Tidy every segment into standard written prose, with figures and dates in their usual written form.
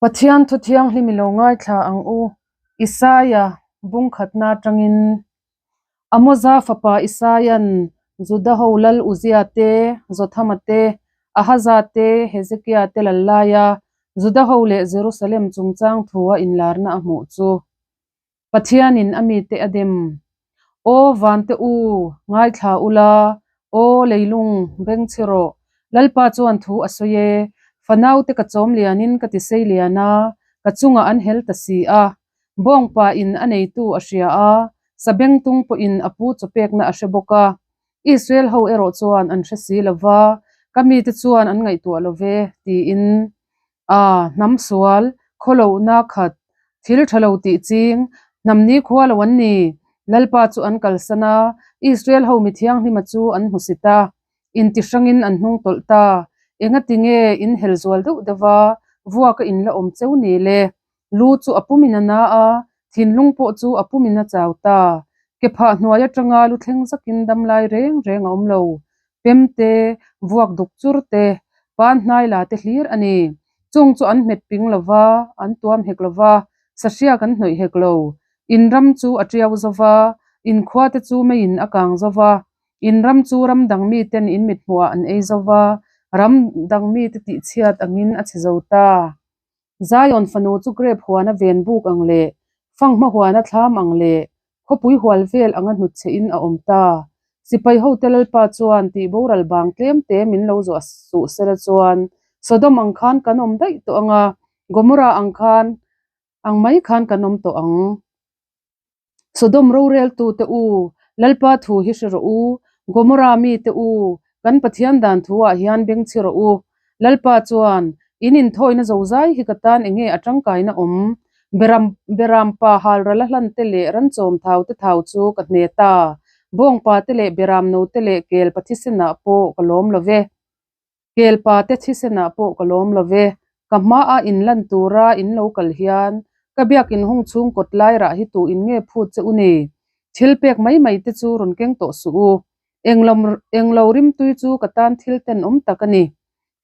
Pathian thu thianghlim i lo ngaithla ang u, Isaia bungkhatna atangin. Amoza fapa Isaia'n Juda ho lal Uzia te, Jothama te, Ahaza te, Hezekia te lal laia Juda ho leh Jerusalem chungchang thua inlarna a hmuh chu Pathianin a mite a dem. Aw vante u, ngaithla ula, aw leilung, beng chhi rawh. Lalpa chuan thu a sawi e, Fanaute ka chawm lianin ka tisei lian a, ka chungah an hel ta si a. Bawngpa in a neitu a hria a, sabengtung pawhin a pu chawpekna a hre bawk a. Israel ho erawh chuan an hre si lo va, ka mite chuan an ngaihtuah lo ve, tiin. A, hnam sual, khawlohna khat, thil tha lo tih ching, hnam nikhua lo an ni. Lalpa chu an kalsan a, Israel ho mi thianghlima chu an hmu si ta. Inti hrangin an hnung tawlh ta. Engati nge in hel zual deuh deuh va, vuaka in la awm cheu ni le? Lu chu a pumin a na a, thinlung pawh chu a pumin a chau ta. Ke phah hnuai atanga lu thleng zakin dam lai reng reng a awm lo. Pem te, vuak duk chur te, pan hnai la te hlir a ni. Chung chu an hmet ping lo va, an tuam hek lo va, sahriak an hnawih hek lo. In ram chu a tiau zo va, in khua te chu meiin a kang zo va, in ram chu ram dang miten in mithmuhah an ei zo va, ram dang mite tihchhiat angin a chhe zo ta. Zion fanu chu grape huana ven buk ang leh fanghma huana thlam ang leh khawpui hual vel anga hnutchhe in a awm ta. Sipai hote Lalpa chuan tih boral bang tlem te min lo zuah suh sela chuan Sodom ang khan kan awm daih tawh ang a, Gomorrah ang khan ang mai khan kan awm tawh ang. Sodom roreltute u, Lalpa thu hi hre rawh u, Gomorra mite u, kan Pathian dan thuah hian beng chhi rawh u. Lalpa chuan, In inthawina zozai hi ka tan enge a tangkaina awm? Beram, Berampa halral a hlan te leh ranchawm thau te thau chu ka hne ta. Bawngpa te leh beram no te leh kelpa thisenah pawh ka lawm lo ve. Kelpa te thisenah pawh ka lawm lo ve, ka hmaah in lan tura in lo kal hian ka biakin hung chhung kawt lai rah hi tu in nge phut che u ni? Thil pek mai mai te chu rawn keng tawh suh u. Englo englo rimtui chu ka tan thil tenawm tak a ni.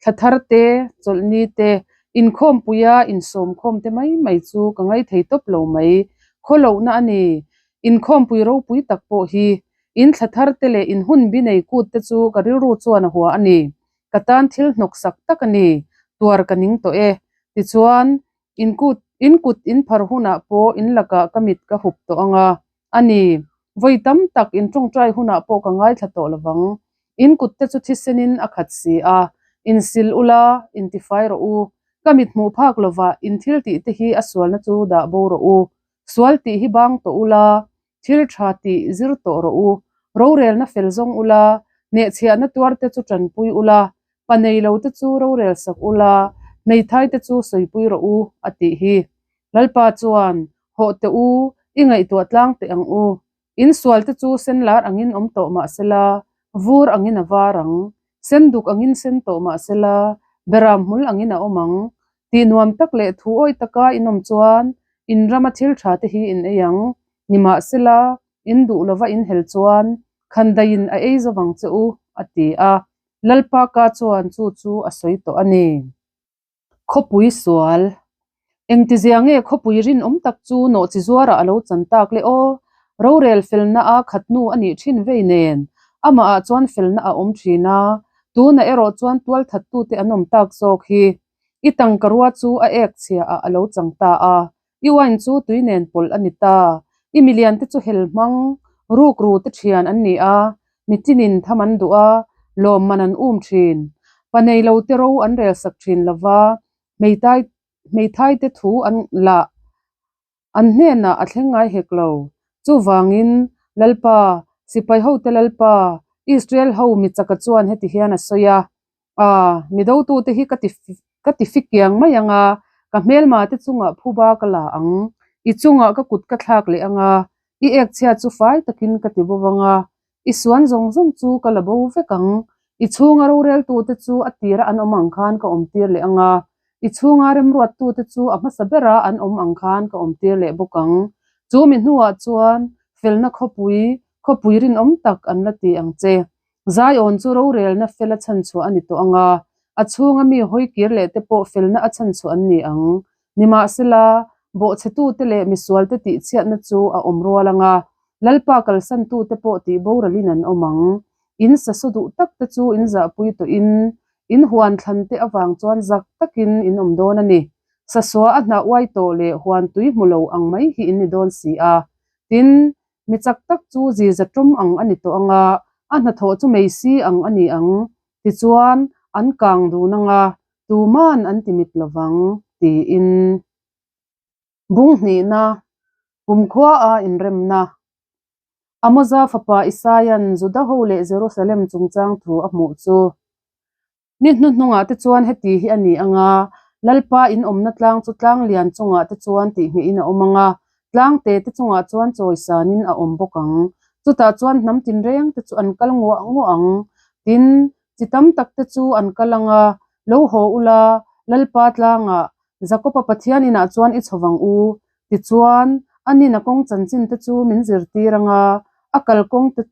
Thla thar te, chawlhni te, inkhawmpuia insawmkhawm te mai mai chu ka ngaithei tawp lo mai. Khawlohna a ni. Inkhawmpui ropui tak pawh hi In thla thar te leh in hun bi nei kut te chu ka rilru chuan a hua a ni. Ka tan thil hnawk sak tak a ni. Tuar ka ning tawh e. Tichuan, in kut, in kut in phar hunah pawh in lakah ka mit ka hup tawh ang a. A ni. Vawi tam tak in tawngtai hunah pawh ka ngaithla tawh lovang. In kut te chu thisenin a khat si a. In sil ula, in tifai rawh u. Ka mit hmuh phak lovah in thil tih te hi a sualna chu dah bo rawh u. Sual tih hi bang tawh ula, Thil tha tih zir tawh rawh u. Rorelna fel zawng ula, hnehchhiahna tuar te chu tanpui ula, pa nei lo te chu rorel sak ula, hmeithai te chu sawipui rawh u, a tih hi. Lalpa chuan, Hawh teh u, i ngaihtuah tlang teh ang u. In sual te chu sen lar angin awm tawh mah sela, vur angin a var ang. Sen duk angin sen tawh mah sela, beram hmul angin a awm ang. Tih nuam tak leh thu awih taka in awm chuan in rama thil tha te hi in ei ang. Nimahsela, in duh lova in hel chuan khandaiin a ei zo vang che u, a ti a. Lalpa ka chuan chu chu a sawi tawh a ni. Khawpui sual. Engtizia nge khawpui rinawm tak chu nawhchi zuarah a lo chan tak le aw? Rorel felna a khat nu a nih thin vei nen, amahah chuan felna a awm thin a, tunah erawh chuan tualthattute an awm tak zawk hi. I tangka rua chu a ek chhia ah a lo chang ta a, i wine chu tui nen pawlh a ni ta. I milian te chu hel hmang, rukru te thian an ni a, mitinin tham an duh a, lawmman an um thin. Pa nei lo te ro an rel sak thin lova, hmeitai hmeithai te thu an lah An hnenah a thleng ngai hek lo. Chuvangin, Lalpa, sipai hote Lalpa, Israel ho mi chaka chuan heti hian a sawi a, A, mi dotute hi ka ti ka ti fikiang mai ang a, ka hmelma te chungah phuba ka la ang, i chungah ka kut ka thlak leh ang a, i ekchhia chu fai takin ka ti bo vang a, I suan zawng zawng chu ka la bo vek ang. I chhunga roreltute chu a tira an awm ang khan ka awmtir leh ang a, i chhunga remruattute chu a hmasa bera an awm ang khan ka awmtir leh bawk ang. Chu mi hnuah chuan felna khawpui, khawpui rinawm tak an la ti ang che. Zion chu rorelna fel a chhanchhuah a ni tawh ang a, a chhunga mi hawi kir leh te pawh felna a chhanchhuah an ni ang. Nimahsela, bawhchhetute leh misualte tihchhiatna chu a awm rual ang a, Lalpa kalsantute pawh tihboralin an awm ang. In sasu duh takte chu in zahpui tawhin, in huan thlante avang chuan zak takin in awm dawn a ni. Sasua a hnah uai tawh leh huan tui hmu lo ang mai hi in ni dawn si a. Tin, mi chak tak chu ziza ṭawm ang a ni tawh ang a, a hnathawh chu meisi ang a ni ang. Tichuan, an kang dun ang a, tuman an ti mit lo vang, tiin. Bung hnihna, Kumkhua a inremna. Amoza fapa Isaia'n Juda ho leh Jerusalem chungchang thu a hmuh chu. Ni hnuhnungah te chuan heti hi a ni ang a, Lalpa in awmna tlang chu tlang lian chungah te chuan tihnghehin a awm ang a, tlang te te chungah chuan chawisanin a awm bawk ang. Chutah chuan hnam tinreng te chu an kal nguah nguah ang. Tin, chi tam tak te chu an kal ang a, Lo haw ula, Lalpa tlangah, Jakoba Pathian inah chuan i chho vang u. Tichuan, a nina kawng chanchin te chu min zirtir ang a, a kalkawng te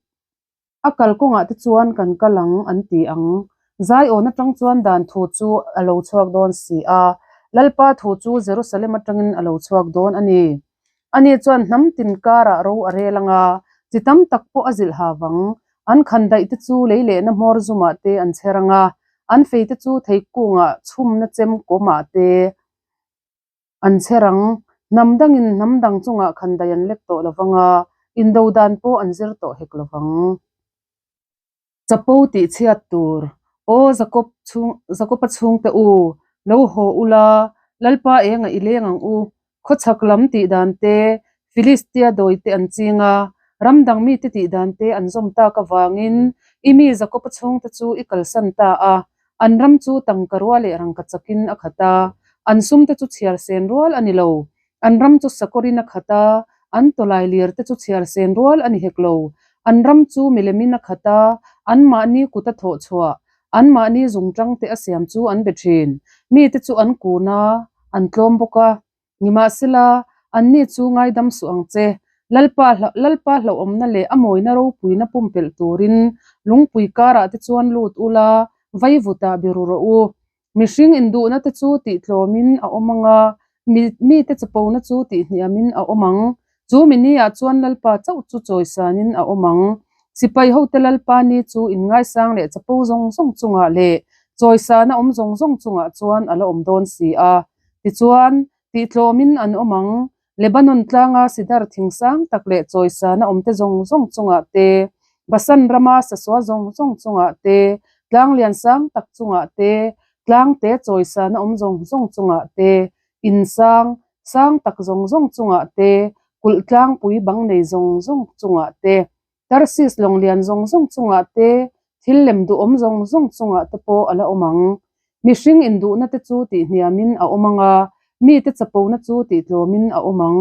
A kalkawngah te chuan kan kal ang an ti ang. Zaiawn atang chuan dan thu chu a lo chhuak dawn si a, Lalpa thu chu Jerusalem atangin a lo chhuak dawn a ni. Ani chuan hnam tin karah ro a rel ang a, chi tam tak pawh a zilh ha vang. An khandaih te chu lei lehna hmawr zumah te an chher ang a, an fei te chu theikungah chhumna chem kawmah te An chher ang, hnam dangin hnam dang chungah khandai an lek tawh lovang a, indo dan pawh an zir tawh hek lovang. Chapo tih chhiat tur, Aw Jakob chhung, Jakoba chhungte u, lo haw ula, Lalpa enga i leng ang u, khawchhak lam tih dan te, Filistia dawi te an ching a, ram dang mite tih dan te an zawm tak avangin i mi Jakoba chhungte chu i kalsan ta a, An ram chu tangka rua leh rangka chakin a khat a, an sumte chu chhiar sen rual a ni lo. An ram chu sakawrin a khat a, an tawlai lir te chu chhiar sen rual a ni hek lo. An ram chu milemin a khat a, anmahni kut a thawh chhuah, anmahni zungtangte a siam chu an be thin. Mite chu an kun a, an tlawm bawk a. Nimahsela, anni chu ngaidam suh ang che. Lalpa Lalpa hlauhawmna leh a mawina ropuina pumpelh turin lungpui karah te chuan lut ula, vaivutah biru rawh u. Mihring induhna te chu tihtlawmin a awm ang a, mi mite chapona chu tihhniamin a awm ang. Chu mi niah chuan Lalpa chauh chu chawisanin a awm ang. Sipai hote Lalpa ni chu inngaisang leh chapo zawng zawng chungah leh chawisana awm zawng zawng chungah chuan a la awm dawn si a. Tichuan, tihtlawmin an awm ang, Lebanon tlanga sidar thing sang tak leh chawisana awmte zawng zawng chungah te, Basan rama sasua zawng zawng chungah te, tlang lian sang tak chungah te, tlangte chawisana awm zawng zawng chungah te, in sang, sang tak zawng zawng chungah te, kulh tlangpui bang nei zawng zawng chungah te, Tarsis lawng lian zawng zawng chungah te, thil lem duhawm zawng zawng chungah te pawh a la awm ang. Mihring induhna te chu tihhniamin a awm ang a, mite chapona chu tihtlawmin a awm ang.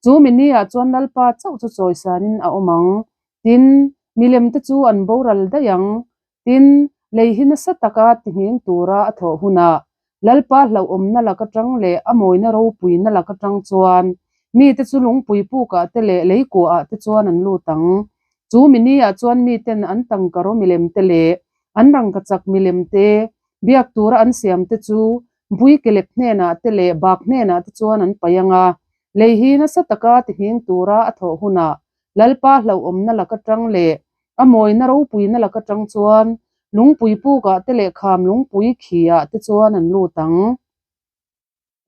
Chu mi niah chuan Lalpa chauh chu chawisanin a awm ang. Tin, milem te chu an boral daih ang. Tin, lei hi nasa taka tinghing tura a thawh hunah Lalpa hlauhawmna lak atang leh a mawina ropuina lak atang chuan mite chu lungpui pukah te leh leikuahah te chuan an lut ang. Chu mi niah chuan miten an tangkaraw milem te leh an rangkachak milem te biak tura an siam te chu Buikelek hnenah te leh Bak hnenah te chuan an paih ang a, lei hi nasa taka tinghing tura a thawh hunah Lalpa hlauhawmna lak atang leh a mawina ropuina lak atang chuan lungpui pukah te leh kham lungpui khiah te chuan an lut ang.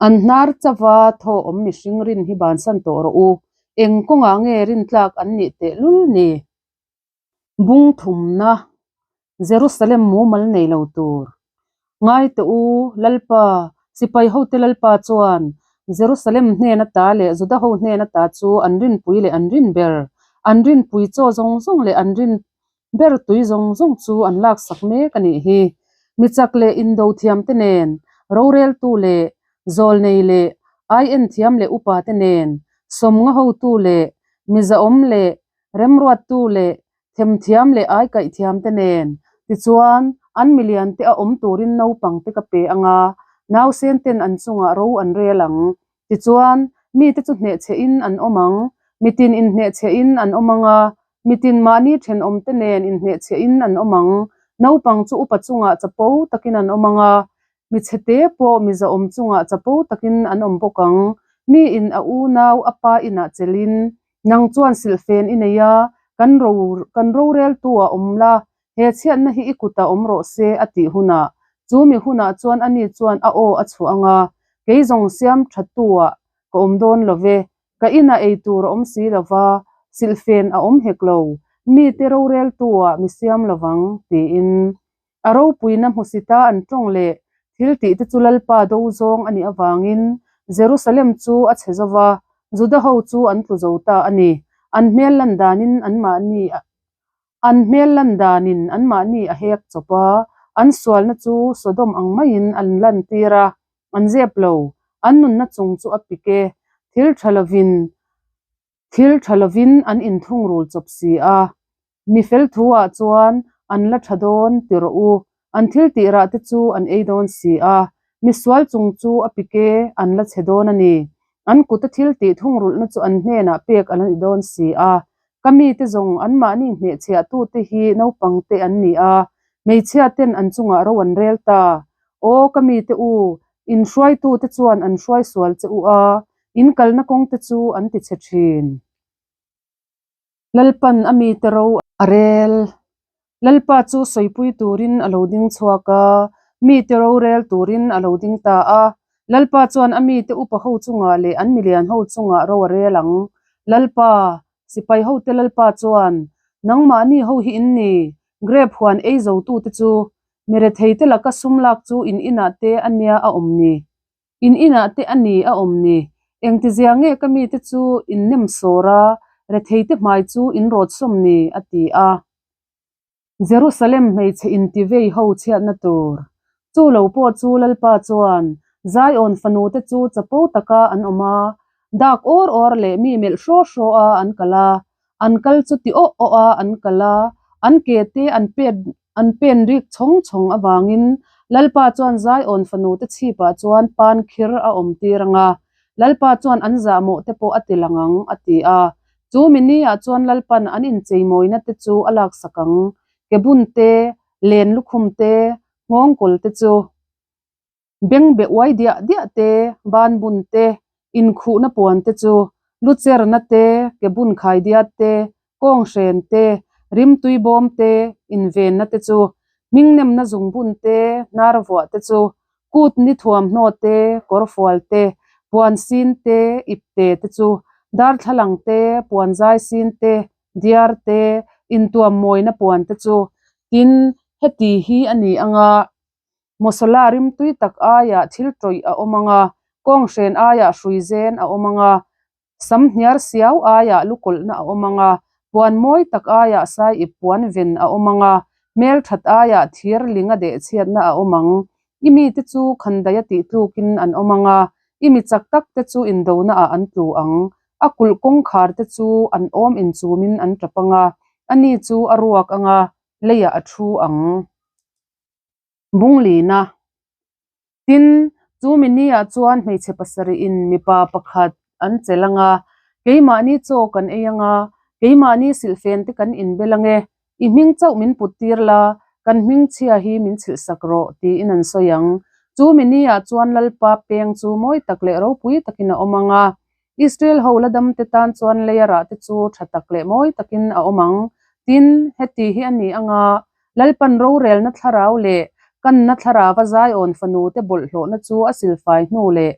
An hnar chauha thaw awm mihring rin hi bansan tawh rawh u, eng kawngah nge rintlak an nih tehlul ni? Bung thumna, Jerusalem mumal nei lo tur. Ngai teh u, Lalpa, sipai hote Lalpa chuan Jerusalem hnen ata leh Juda ho hnen ata chu an rinpui leh an rin ber, an rinpui chaw zawng zawng leh an rin ber tui zawng zawng chu an laksak mek a nih hi. Mi chak leh indo thiamte nen, roreltu leh zawlnei leh ai-en thiam leh upate nen, sawmnga hotu leh mizaawm leh Remruattu leh themthiam leh aikaihthiamte nen tichuan an miliante a awm turin naupangte ka pe ang a, nausen ten an chungah ro an rel ang. Tichuan, mite chu hnehchhehin an awm ang, mitin inhnehchhehin an awm ang a, mitin mahni thenawmte nen inhnehchhehin an awm ang. Naupang chu upa chungah chapo takin an awm ang a. Mi chhete pawh mi zahawm chungah chapo takin an awm bawk ang. Miin a unau a pa inah chelhin, Nang chuan silhfen i nei a, kan ro kan roreltu a awm la, he chhiatna hi i kutah awm rawh se, a tih hunah, chu mi hunah chuan ani chuan a aw a chhuah ang a, Kei zawng siam thattu-ah ka awm dawn lo ve, ka inah ei tur a awm si lo va, silhfen a awm hek lo, mite roreltu-ah mi siam lo vang, tiin. A ropuina hmusita an tawng leh thil tih te chu Lalpa do zawng a nih avangin Jerusalem chu a chhe zo va, Juda ho chu an tlu zo ta a ni. An hmel lan danin anmahni an hmel lan danin anmahni a hek chawp a, an sualna chu Sodom ang maiin an lantir a, an zep lo. An nunna chung chu a pik e. Thil tha lovin Thil tha lovin an inthungrul chawp si a, mi fel thu-ah chuan an la tha dawn ti rawh u, an thil tih rah te chu an ei dawn si a, mi sual chung chu a pik e, an la chhe dawn a ni. An kuta thil tih thungrulhna chu an hnenah pek a la ni dawn si a. Ka mite zawng anmahni hnehchhiahtute hi naupang te an ni a, hmeichhia ten an chungah ro an rel ta. Aw ka mite u, in hruaitute chuan an hruai sual che u a, In kalna kawng te chu an ti chhe thin. Lalpan a mite ro a rel. Lalpa chu sawipui turin a lo ding chhuak a, mite ro rel turin a lo ding ta a. Lalpa chuan a mite upa ho chungah leh an milian ho chungah ro a rel ang. Lalpa, sipai hote Lalpa chuan, Nangmahni ho hi in ni, grep huan ei zotute chu, mi retheite laka sum lak chu in inah te a nia a awm ni. In inah te a ni a awm ni. Engtizia nge ka mite chu in nem sawr a, retheite hmai chu in rawt sawm ni? a ti a. Jerusalem hmeichhe intivei ho chhiatna tur. Chu lo pawh chu Lalpa chuan Zion fanute chu chapo taka an awm a, dak awr awr leh mi melh hraw hraw a an kal a, an kal chu ti awh awh a an kal a, an ke te an pet An pen rik chhawng chhawng avangin Lalpa chuan Zion fanute chhipah chuan pan khir a awm tir ang a, Lalpa chuan an zahmawh te pawh a ti lang ang, a ti a. Chu mi niah chuan Lalpan an incheimawina te chu a laksak ang, ke bun te, len lukhum te, nghawngkawl te chu. Bengbeh uai diah diah te, ban bun te, inkhuhna puan te chu, lu cherna te, ke bun khai diat te, kawng hren te, rimtui bawm te, invenna te chu, hmingnemna zungbun te, hnar vuah te chu, kut ni thuamhnaw te, kawrfual te, puan sin te, ipte te chu, darthlalang te, puan zai sin te, diar te, intuam mawina puan te chu, tin, heti hi a ni anga. Mawsala rimtui tak aiah thil tawih a awm ang a, kawnghren aiah hruizen a awm ang a, sam hniar siau aiah lukawlhna a awm ang a, puan mawi tak aiah saiip puan ven a awm ang a, hmelthat aiah thir linga dehchhiatna a awm ang. I mite chu khandaia tih tlukin an awm ang a, i mi chak tak te chu indonaah an tlu ang. A kulh kawngkhar te chu an awm inchumin an tap ang a, ani chu a ruak ang a, leiah a thu ang. Bunglina. Tin, chu mi niah chuan hmeichhe pasarihin mipa pakhat an chelh ang a, Keimahni chaw kan ei ang a, keimahni silhfen te kan inbel ang e, i hming chauh min put tir la, kan hming chhia hi min chhilhsak rawh, tiin an sawi ang. Chu mi niah chuan Lalpa peng chu mawi tak leh ropui takin a awm ang a, Israel ho la damte tan chuan leia rah te chu tha tak leh mawi takin a awm ang. Tin, heti hi a ni ang a, Lalpan rorelna thlarau leh kanna thlarava Zion fanute bawlhhlawhna chu a silfai hnu leh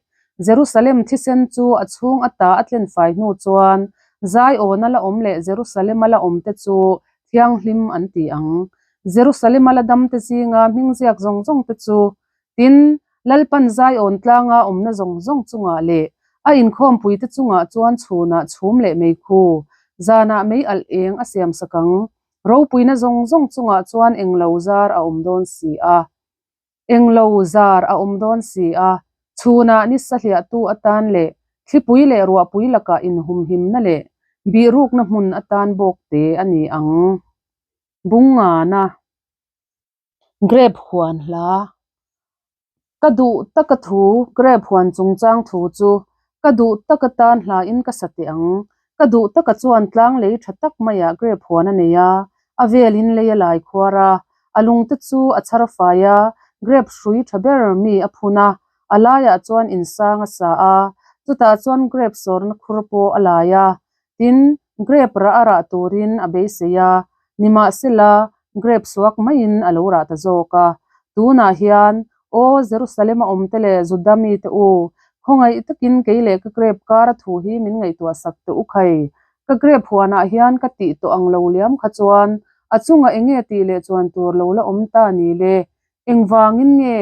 Jerusalem thisen chu a chhung ata a tlenfai hnu chuan Zion-a la awm leh Jerusalem-a la awmte chu thianghlim an ti ang. Jerusalem-a la damte zinga hming ziak zawng zawngte chu Tin, Lalpan Zion tlanga awmna zawng zawng chungah leh a inkhawmpuite chungah chuan chhunah chhum leh meikhu, zanah mei alh eng a siamsak ang. Ropuina zawng zawng chungah chuan englo zar a awm dawn si a. Englo zar a awm dawn si a, chhunah ni sahliahtu atan leh thlipui leh ruahpui lakah inhumhimna leh bihrukna hmun atan bawkte a ni ang. Bungngana. Grape huan hla. Ka duh taka thu grape huan chungchang thu chu ka duh taka tan hla in ka sa teh ang. Ka duh taka chuan tlang lei tha tak maiah grape huan a nei a, a velin lei a lai khuar a, a lungte chu a chhar fai a, Grep hrui tha ber mi a phun a, a laiah chuan insang a sa a, chutah chuan grep sawrna khur pawh a lai a. Tin, grep rah a rah turin a beisei a, nimahsela grep suak maiin a lo rah ta zawk a. Tunah hian, Aw Jerusalem a awmte leh Juda mite u, khawngaih takin kei leh ka grep kara thu hi min ngaihtuah sak teh u khai. Ka grep huanah hian ka tih tawh ang lo liam kha chuan a chungah eng nge tih leh chuan tur lo la awm ta ni le? Engvangin nge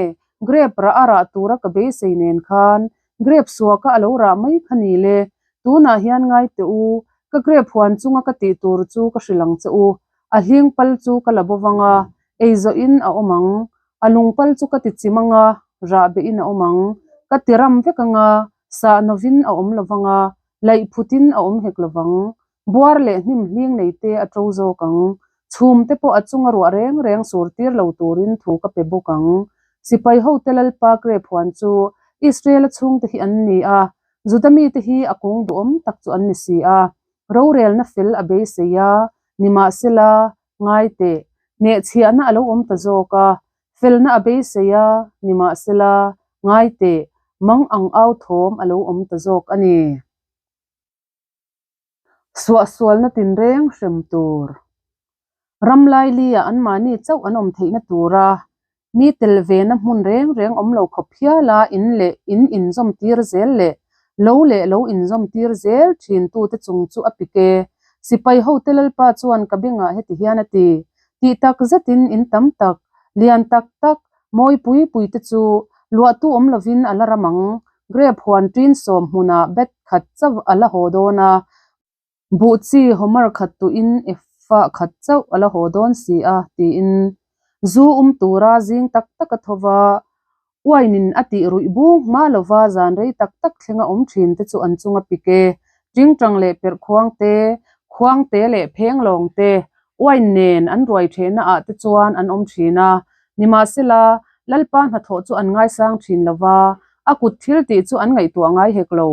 grep rah a rah tura ka beisei nen khan grep suaka a lo rah mai kha ni le? Tunah hian ngai teh u, ka grep huan chunga ka tih tur chu ka hrilh ang che u. A hling pal chu ka la bo vang a, ei zawhin a awm ang. A lung pal chu ka ti chim ang a, rah behin a awm ang. Ka ti ram vek ang a, sah novin a awm lo vang a, laih phutin a awm hek lo vang. Buar leh hnim hling nei te a to zawk ang. Chhum te pawh a chunga ruah reng reng sur tir lo turin thu ka pe bawk ang. Sipai hote Lalpa grep huan chu Israel-a chhungte hi an ni a, Juda mite hi a kung duhawm tak chu an ni si a. Rorelna fel a beisei a, nimahsela, ngai teh, hnehchhiahna a lo awm ta zawk a, felna a beisei a, nimahsela, ngai teh, mang ang au thawm a lo awm ta zawk a ni. Suahsualna tinreng hrem tur. Ram laili-ah anmahni chauh an awm theihna tura mi tel vena hmun reng reng awm lo khawp hiala in leh in inzawm tir zel leh lo leh lo inzawm tir zel thin tute chung chu a pik e. Sipai hote Lalpa chuan ka bengah heti hian a ti, Tih tak zetin in tam tak, lian tak tak, mawi pui pui te chu luahtu awm lovin a la ram ang. Grape huan ṭin sawm hmunah bat khat chauh a la haw dawn a, buh chi homer khat tuhin efa khat chauh a la haw dawn si a, tiin zu um tura zing tak tak a tho va. Uainin a tih ruih bung hma lova zan rei tak tak thlenga awm ṭhin te chu an chunga pik e. Ṭingṭang leh perh khuang te, khuang te leh pheng lawng te, uain nen an ruai ṭhehna ah te chuan an awm ṭhin a. Nimahsela, Lalpa hnathawh chu an ngaisang ṭhin lova, a kut thil tih chu an ngaihtuah ngai hek lo.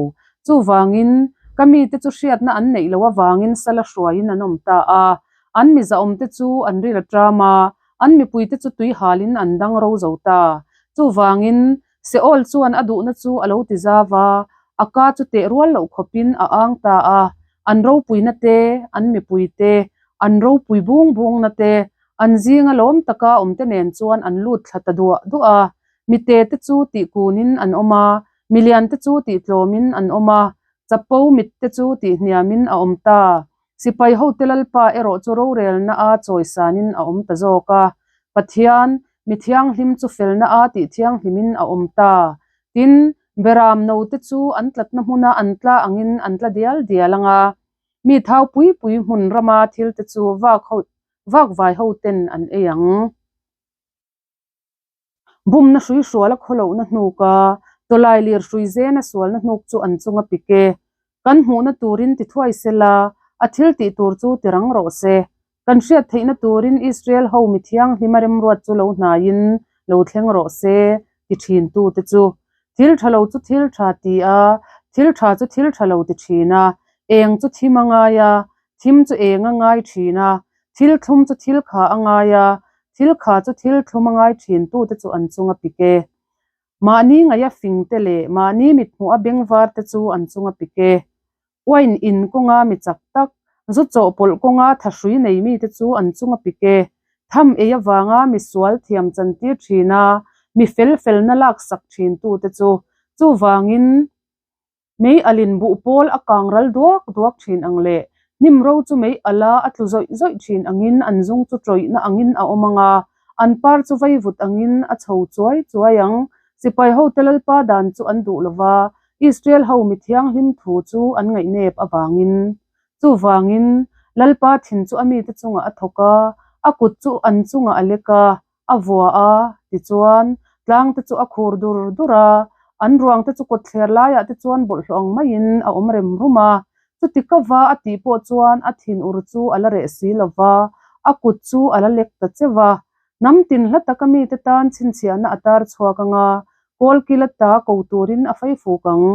Chuvangin, ka mite chu hriatna an neih loh avangin sala hruaiin an awm ta a. An mizaawmte chu an ril a ṭam a, An mipuite chu tui halin an dang ro zo ta. Chuvangin, Seol chuan a duhna chu a lo ti zau a, a ka chu teh rual loh khawpin a ang ta a. An ropuina te, an mipuite, an ropui bung bungna te, an zinga lawm taka awmte nen chuan an lut thla ta duah duah a. Mite te chu tih kunin an awm a, milian te chu tih tlawmin an awm a, chapo mitte chu tih hniamin a awm ta. Sipai hote Lalpa erawh chu rorelna a chawisanin a awm ta zawk a. Pathian, mi thianghlim chu felna a tih thianghlimin a awm ta. Tin, Beram note chu an tlatna hmuna an tla angin an tla dial dial ang a. Mi thau pui pui hmun rama thilte chu vak ho vak vai hoten an ei ang. Bumna hrui hrual a khawlohna hnuk a, tawlai lir hrui zena sualna hnuk chu an chunga pik e. Kan hmuhna turin ti thuai sela, a thil tih tur chu ti rang rawh se. Kan hriat theihna turin Israel ho mi thianghlima remruat chu lo hnaiin lo thleng rawh se, ti thin tute chu. Thil tha lo chu thil tha ti a, thil tha chu thil tha lo ti thin a, eng chu thim a ngai a, thim chu eng a ngai thin a, Thil thlum chu thil kha a ngai a, thil kha chu thil thlum a ngai thin tute chu an chunga pik e. Mahni ngaih a fing te leh mahni mithmuh a bengvar te chu an chunga pik e. Uain in kawnga mi chak tak, zu chawhpawlh kawnga thahrui nei mite chu an chunga pik e. Tham ei avanga mi sual thiam chantir thin a, mi fel felna laksak thin tute chu. Chuvangin. Mei alin buh pawl a kang ral duak duak thin ang leh hnim ro chu mei ala a tlu zawih zawih thin angin an zung chu tawihna angin a awm ang a, an par chu vaivut angin a chho chuai chuai ang. Sipai hote Lalpa dan chu an duh lova, Israel ho mi thianghlim thu chu an ngaihnep avangin. Chuvangin, Lalpa thin chu a mite chungah a thawk a, a kut chu an chungah a lek a, A vua a, tichuan, tlangte chu a khur dur dur a, an ruangte chu kawtthler laiah te chuan bawlhhlawh ang maiin a awm rem rum a. Chuti ka va a tih pawh chuan a thin ur chu a la reh si lo va, a kut chu a la lek ta cheu a. Hnam tin hla taka mite tan chhinchhiahna a tar chhuak ang a, kawlkil ata ko turin a fei fuk ang.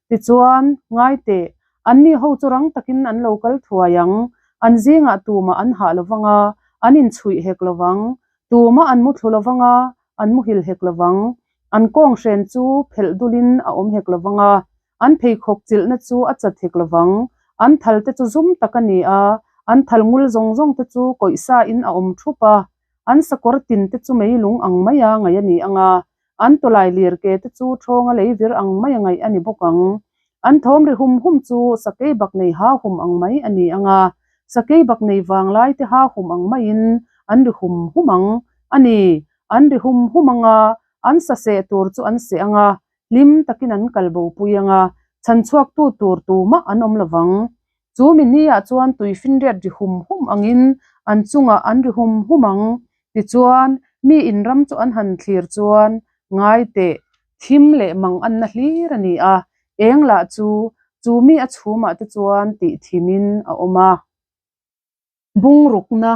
Tichuan, ngai teh, anni ho chu rang takin an lo kal thuai ang, an zingah tumah an hah lo vang a, an inchhuih hek lo vang. Tumah an muthlu lo vang a, an muhil hek lo vang. An kawnghren chu phelh dulin a awm hek lo vang a, an pheikhawk chilhna chu a chat hek lo vang. An thal te chu zum tak a ni a, an thal ngul zawng zawng te chu kawihsa in a awm thup a. An sakawr tin te chu meilung ang maia ngaih a ni ang a, an tawlai lir ke te chu thawnga lei vir ang maia ngaih a ni bawk ang. An thawm ri hum hum chu sakei bak nei ha hum ang mai a ni ang a, sakei bak nei vanglai te ha hum ang maiin an ri hum hum ang a ni. An ri hum hum ang a, an sa seh tur chu an seh ang a, hlim takin an kal bopui ang a, chhanchhuaktu tur tumah an awm lovang. Chu mi niah chuan tuifinriat ri hum hum angin an chungah an ri hum hum ang. Tichuan, mi inram chu an han thlir chuan ngai teh, thim leh mang anna hlir a ni a, eng lah chu chu mi a chhumah te chuan tih thimin a awm a. Bungrukna,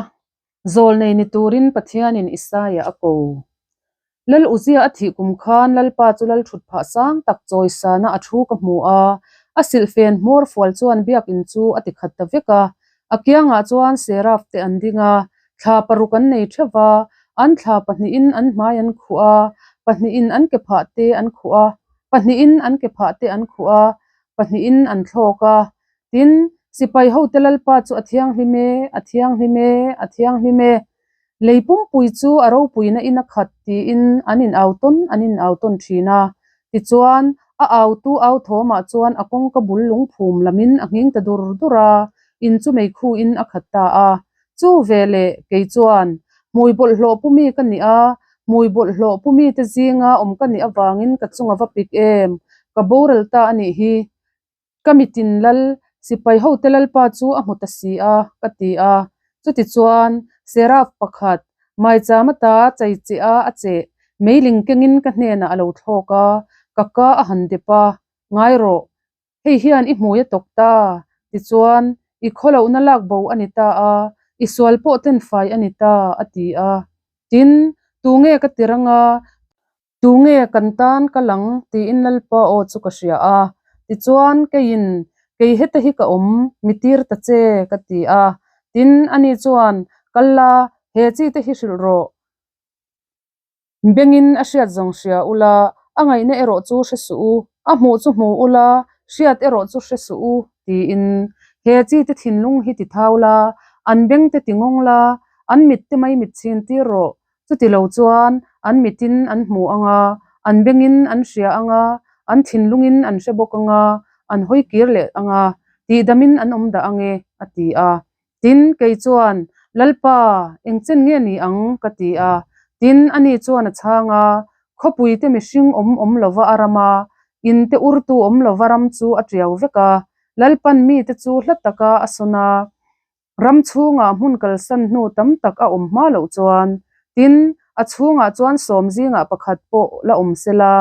Zawlnei ni turin Pathianin Isaia a ko. Lal Uzia a thih kum khan Lalpa chu lal thut phah sang tak chawisana a thu ka hmu a, a silhfen hmawr fual chuan biakinn chu a ti khat ta vek a. A kiangah chuan Seraf te an ding a, thla paruk an nei theuh va, an thla pahnihin an hmai an khuh a, pahnihin an ke phah te an khuh a, pahnihin an ke phah te an khuh a, pahnihin an thlawk a. Tin, sipai hote Lalpa chu a thianghlim e, a thianghlim e, a thianghlim e. Lei pumpui chu a ropuina in a khat tiin an in au tawn an in au tawn thin a. Tichuan, a autu au thawmah chuan a kawngka bul lungphum lamin a nghing ta dur dur a, in chu meikhu in a khat ta a. Chu veleh, kei chuan, Hmui bawlhhlawh pu mi ka ni a, hmui bawlhhlawh pu mite zinga awm ka nih avangin ka chung a va pik em? Ka boral ta a nih hi. Ka mitin lal, sipai hote lalpa chu a hmu ta si a, ka ti a. Chutichuan, Seraf pakhat, maicham ata chai che a a cheh, meiling kengin ka hnenah a lo thlawk a, ka ka a han dep a, Ngai rawh, hei hian i hmui a tawk ta, tichuan, i khawlohna lak bo a ni ta a, i sual pawh tenfai a ni ta, a ti a. Tin, tunge ka ti rang a, Tunge kan tan ka lang tiin Lalpa aw chu ka hria a, tichuan keiin kei heta hi ka awm, mi tir ta che ka ti a. Tin, ani chuan, Kal la, he chi te hi hrilh rawh. Bengin a hriat zawng hria ula, a ngaihna erawh chu hre suh u, a hmuh chu hmu ula, hriat erawh chu hre suh u, tiin. He chi te thinlung hi ti thau la, an beng te ti ngawng la, an mit te mai mit chhin tir rawh, Chuti lo chuan an mitin an hmu ang a, an bengin an hria ang a, an thinlungin an hre bawk ang a, an hawi kir leh ang a, tihdamin an awm dah ang e, a ti a. Tin, kei chuan, Lalpa, eng chen nge ni ang? ka ti a. Tin, ani chuan a chhang a, Khawpuite mihring awm awm lova a ram a, inte urtu awm lova ram chu a tiau vek a, Lalpan mite chu hla taka a sawn a, Ram chhungah hmun kalsan hnu tam tak a awm hma loh chuan, tin, a chhungah chuan sawm zingah pakhat pawh la awm sela,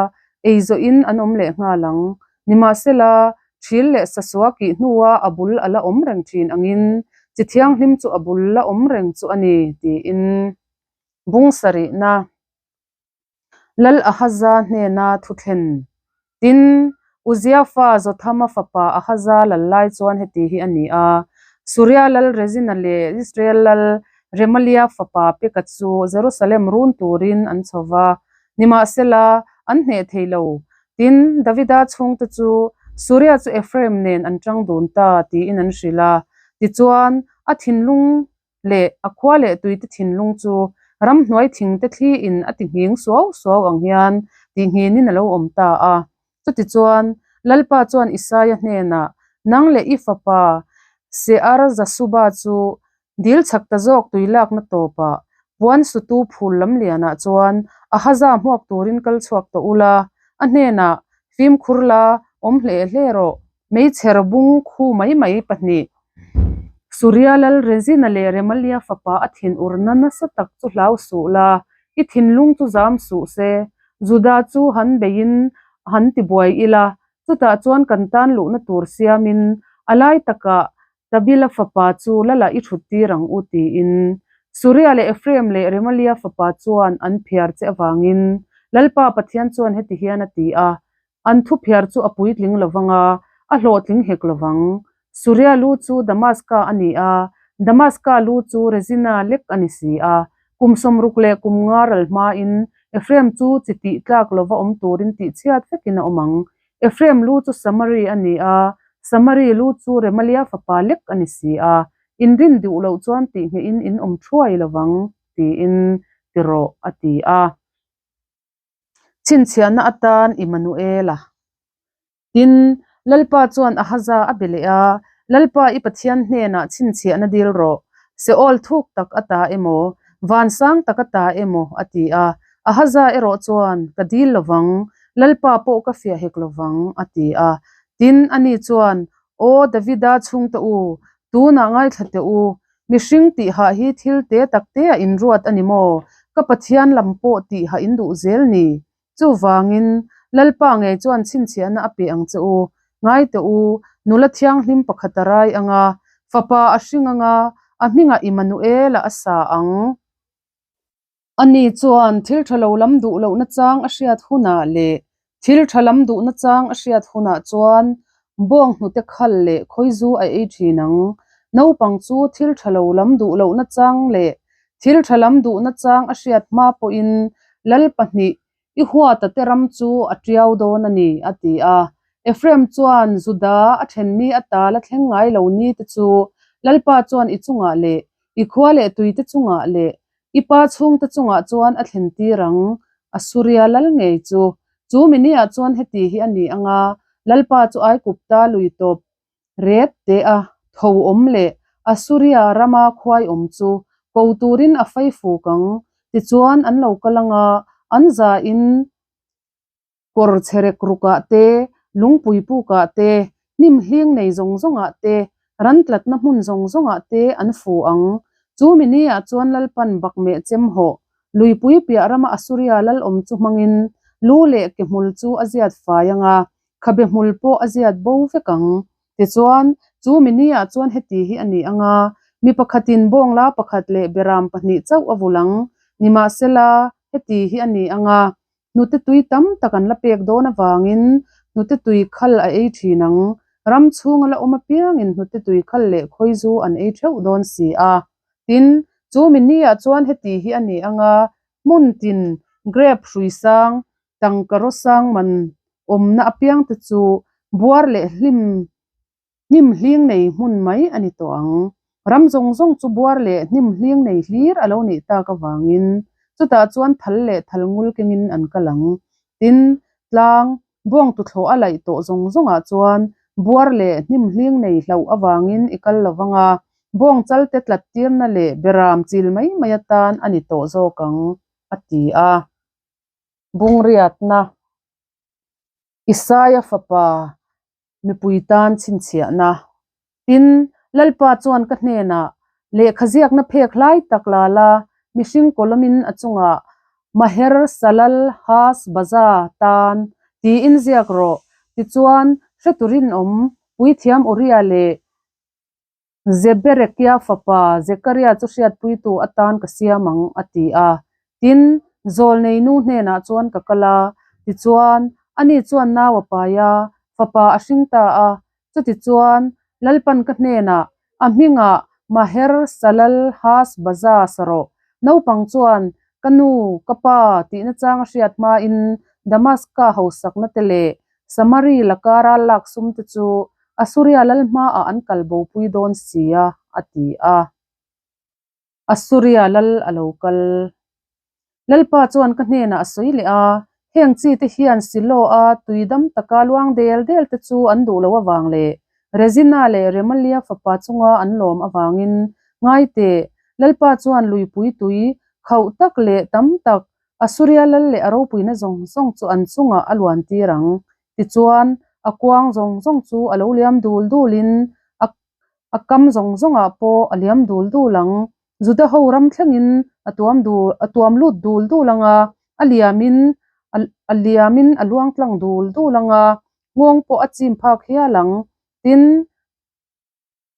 ei zawhin an awm leh nghal ang. Nimahsela, thil leh sasua kih hnua a bul a la awm reng thin angin, chi thianghlim chu a bul la awm reng chu a ni, tiin bung sarihna. Lal Ahaza hnena thu thlen. Tin, Uzia fa Jothama fapa Ahaza lal lai chuan heti hi a ni a, Suria lal Rezina leh Israel lal Remalia fapa Peka chu Jerusalem run turin an chho va, nimahsela, an hneh thei lo. Tin, Davida chhungte chu Suria chu Ephraim nen an tang dun ta tiin an hrilh a. Tichuan, a thinlung leh a khua leh tuite thinlung chu ramhnuai thingte thliin a ti nghing suau suau ang hian tihnginin a lo awm ta a. Chutichuan, Lalpa chuan Isaia hnenah, Nang leh i fapa Sear-Jasuba chu dil chhak ta zawk tui lakna tawpah, puan sutu phul lam lianah chuan Ahaza hmuak turin kal chhuak tawh ula, a hnenah, Fimkhur la, awm hle hle rawh, Meichher bung khu mai mai pahnih. Suria lal Rezina leh Remalia fapa a thin urna nasa tak chu hlau suh la, i thinlung chu zam suh se. Juda chu han beiin han tibuai ila, chutah chuan kan tan luhna tur siamin a lai takah Tabila fapa chu lala i thut tir ang u tiin. Suria leh Ephraim leh Remalia fapa chuan an phiar che avangin Lalpa Pathian chuan heti hian a ti a, An thuphiar chu a puitling lo vang a, a hlawhtling hek lo vang. Suria lu chu Damaska a ni a, Damaska lu chu Rezina lek a ni si a. Kum 60 leh kum nga ral hmain Ephraim chu chi tih tlak lova awm turin tihchhiat vekin a awm ang. Ephraim lu chu Samari a ni a, Samari lu chu Remalia fapa lek a ni si a. In rin duh loh chuan tihnghehin in awm thuai lovang, tiin ti rawh, a ti a. Chhinchhiahna atan Immanuela. Tin, Lalpa chuan Ahaza a be leh a, Lalpa i Pathian hnenah chhinchhiahna dil rawh, Seol thuk tak a ta emaw, van sang tak a ta emaw, a ti a. Ahaza erawh chuan, Ka dil lovang, Lalpa pawh ka fiah hek lovang, a ti a. Tin, ani chuan, Aw Davida chhungte u, tunah ngaithla teh u, Mihring tihah hi thil te tak te a inruat a ni maw? Ka Pathian lam pawh tihah in duh zel ni? Chuvangin, Lalpa ngei chuan chhinchhiahna a pe ang che u. Ngai teh u, nula thianghlim pakhat a rai ang a, fapa a hring ang a, a hmingah Immanuela a sa ang. Ani chuan thil tha lo lam duh lohna chang a hriat hunah leh thil tha lam duhna chang a hriat hunah chuan bawng hnute khal leh khawizu a ei thin ang. Naupang chu thil tha lo lam duh lohna chang leh thil tha lam duhna chang a hriat hma pawhin lal pahnih I huata te ram chu a tiau dawn a ni, a ti a. Ephraim chuan Juda a then ni ata la thleng ngai lo ni te chu Lalpa chuan i chungah leh i khua leh tui te chungah leh i pa chhungte chungah chuan a thlen tir ang, Asuria lal ngei chu. Chu miniah chuan heti hi a ni ang a, Lalpa chu Aigupta lui tawp Ret te a tho awm leh Asuria rama khuai awm chu ko turin a fai fuk ang. Tichuan an lo kal ang a, an za in kawr chherek rukah te, lungpui pukah te, hnim hling nei zawng zawngah te, ran tlatna hmun zawng zawngah te an fu ang. Chu mi niah chuan Lalpan bakmeh chem hawh luipui piah rama Asuria lal awm chu hmangin lu leh ke hmul chu a ziat fai ang a, Khabe hmul pawh a ziat bo vek ang. Tichuan, chu mi niah chuan heti hi a ni ang a, mi pakhatin bawngla pakhat leh beram pahnih chauh a vul ang. Nimahsela, heti hi a ni ang a, hnute tui tam tak an la pek dawn avangin hnute tui khal a ei thin ang. Ram chhunga la awm apiangin hnute tui khal leh khawizu an ei theuh dawn si a. Tin, chu mi niah chuan heti hi a ni ang a, hmun tin grep hrui sang Tangka rawsang man awmna apiangte chu buar leh hlim hnim hling nei hmun mai a ni tawh ang. Ram zawng zawng chu buar leh hnim hling nei hlir a lo nih tak avangin chutah chuan thal leh thal ngul kengin an kal ang. Tin, tlang, bawng tuthlawh a laih tawh zawng zawngah chuan buar leh hnim hling nei hlauh avangin i kal lo vang a, bawng chalte tlat tirna leh beram chil mai mai atan a ni tawh zawk ang, a ti a. Bungriatna, Isaia fapa mipui tan chhinchhiahna. Tin, Lalpa chuan ka hnenah, Lehkha ziakna phek hlai tak la la, mihring kawlawmin a chungah Maher Salal Has Baza tan tiin ziak rawh, tichuan hre turinawm Puithiam Uria leh Zeberekia fapa Zekaria chu hriatpuitu atan ka siam ang, a ti a. Tin, zawlnei nu hnenah chuan ka kal a, tichuan, ani chuan nau a pai a, fapa a hring ta a. Chutichuan, Lalpan ka hnenah, A hmingah Maher Salal Has Baza sa rawh. Naupang chuan, Ka nu, ka pa, tihna chang a hriat hmain Damaska hausakna te leh Samari laka ral lak sum te chu Asuria lal hmaah an kal bopui dawn si a, a ti a. Asuria lal a lo kal. Lalpa chuan ka hnenah a sawi leh a, Heng chi te hian Silo-a tui dam taka luang del del te chu an duh loh avang leh Rezina leh Remalia fapa chunga an lawm avangin ngai teh, Lalpa chuan luipui tui khauh tak leh tam tak Asuria lal leh a ropuina zawng zawng chu an chungah a luan tir ang. Tichuan, a kuang zawng zawng chu a lo liam dul dulin a a kam zawng zawngah pawh a liam dul dul ang. Juda ho ram thlengin a tuam dul a tuam lut dul dul ang a, a liamin a a liamin a luang tlang dul dul ang a, nghawng pawh a chim phak hial ang. Tin,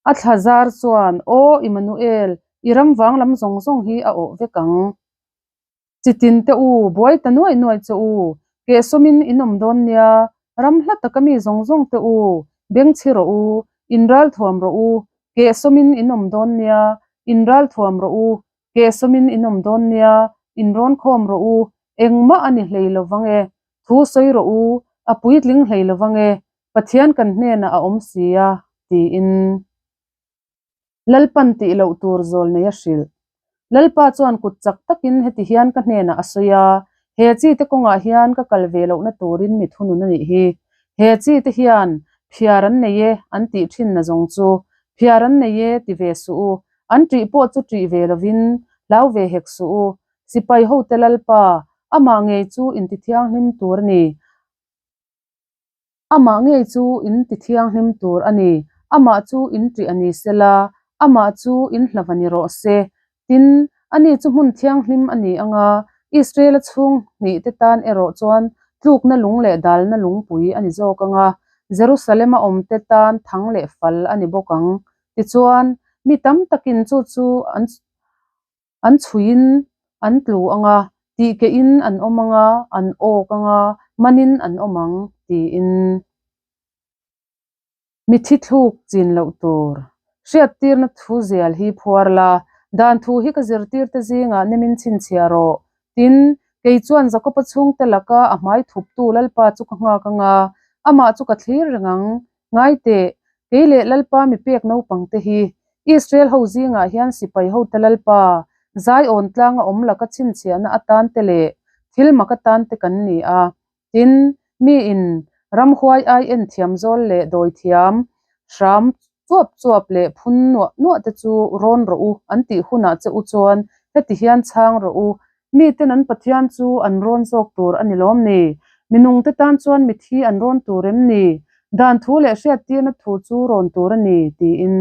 A thla zar chuan, Aw Immanuel, i ram vang lam zawng zawng hi a awh vek ang. Chi tin te u, buai ta nuaih nuaih che u, kehsawmin in awm dawn nia, ram hla taka mi zawng zawng te u, bengchhi rawh u, in ral thuam rawh u, kehsawmin in awm dawn nia, in ral thuam rawh u, kehsawmin in awm dawn nia, in rawn khawm rawh u. Engmah a ni hlei lo vang e, thu sawi rawh u, a puitling hlei lo vang e, Pathian kan hnenah a awm si a, tiin. Lalpan tih loh tur zawl nei a hrilh. Lalpa chuan kut chak takin heti hian ka hnenah a sawi a, He chi te kawngah hian ka kal ve lohna turin mi thunun a nih hi. He chi te hian phiar an nei e an tih thinna zawng chu phiar an nei e ti ve suh u, an ṭih pawh chu ṭih ve lovin hlau ve hek suh u. Sipai hote Lalpa, amah ngei chu intithianghlim tur a ni. Amah ngei chu in ti thianghlim tur a ni, amah chu in ṭih a ni sela, amah chu in hlava ni rawh se. Tin, ani chu hmun thianghlim a ni ang a, Israela chhung hnih te tan erawh chuan tlukna lung leh dalna lungpui a ni zawk ang a, Jerusalema awmte tan thang leh fal a ni bawk ang. Tichuan, mi tam takin chu chu an An chhuiin an tlu ang a, tihkehin an awm ang a, an awk ang a, manin an awm ang, tiin. Mithi thluk chin loh tur. Hriattirna thu zial hi phuar la, dan thu hi ka zirtirte zingah nemin chhinchhiah rawh. Tin, kei chuan Jakoba chhungte laka a hmai thuptu Lalpa chu ka nghak ang a, amah chu ka thlir reng ang. Ngai teh, kei leh Lalpa mi pek naupangte hi Israel ho zingah hian sipai hote Lalpa, Zion tlanga awm laka chhinchhiahna atan te leh thil mak atan te kan ni a. Tin, miin ramhuai ai en thiam zawl leh dawi thiam, hram chuap chuap leh phun nuah nuah te chu rawn rawh u an tih hunah che u chuan heti hian chhang rawh u, Miten an Pathian chu an rawn zawk tur a ni lawm ni? Minungte tan chuan mithi an rawn tur em ni? Dan thu leh hriattirna thu chu rawn tur a ni, tiin.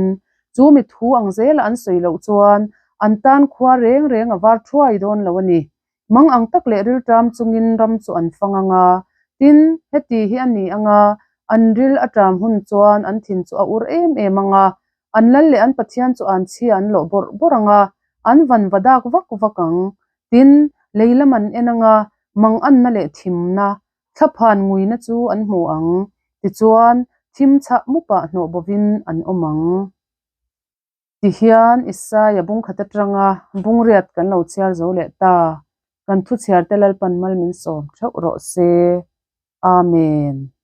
Chu mi thu ang zela an sawi loh chuan an tan khua reng reng a var thuai dawn lo a ni. Mang ang tak leh rilṭam chungin ram chu an fang ang a. Tin, heti hi a ni ang a, an ril a ṭam hun chuan an thin chu a ur em em ang a, An lal leh an Pathian chu an chhia an lawh bawrh bawrh ang a, an van va dak vak vak ang. Tin, lei lam an en ang a, mang anna leh thimna, thlaphan nguina chu an hmu ang. Tichuan, thim chhah mupah hnawh bovin an awm ang. Tihian Isaia bungkhat atanga bungriat kan lo chhiar zo leh ta. Kan thuchhiarte Lalpan mal min sawm theuh rawh se. Amen.